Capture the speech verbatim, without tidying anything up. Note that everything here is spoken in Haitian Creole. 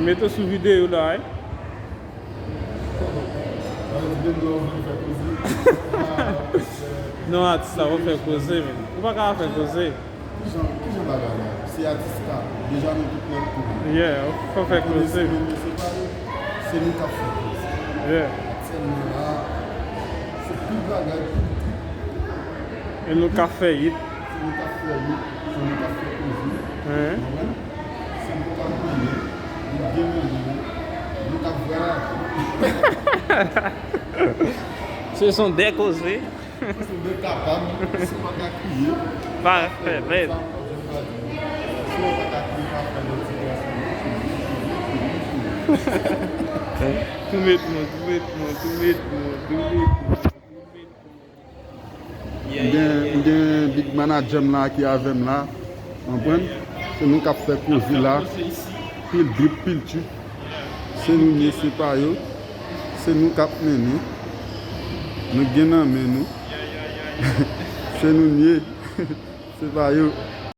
Mete w sou videyo la, wi. Non, atis la, w fè koze, men. Ou pa ka fè koze. Kijan, kijan bagay la? Se atis la. Deja nou tout nèt tou. Yeah, w fè koze. Se nou k ap fè koze. Yeah. Aktyèlman la, se tout bagay, tout, tout. E nou ka fè it. Se nou k ap fè it. Se nou k ap fè koze. Hein? Konprann? Se nou k ap goumen, nou gen manyen, nou k ap vwayaje. Ce sont des causeries. Se de kapab, si w pa ka kriye, pa fè lèd. Si w pa ka kriye, pa fè lèd, ti gason. Tou met mwen, tou met mwen, tou met mwen, tou met mwen, tou met mwen. M gen, m gen big manager m la ki avè m la. Konprann? Se nou k ap fè koze la. Pil drip, pil trip. Se nou n ye, se pa yo. Se nou k ap mennen. Nou gen nan men nou. Se nou n ye. Se pa yo.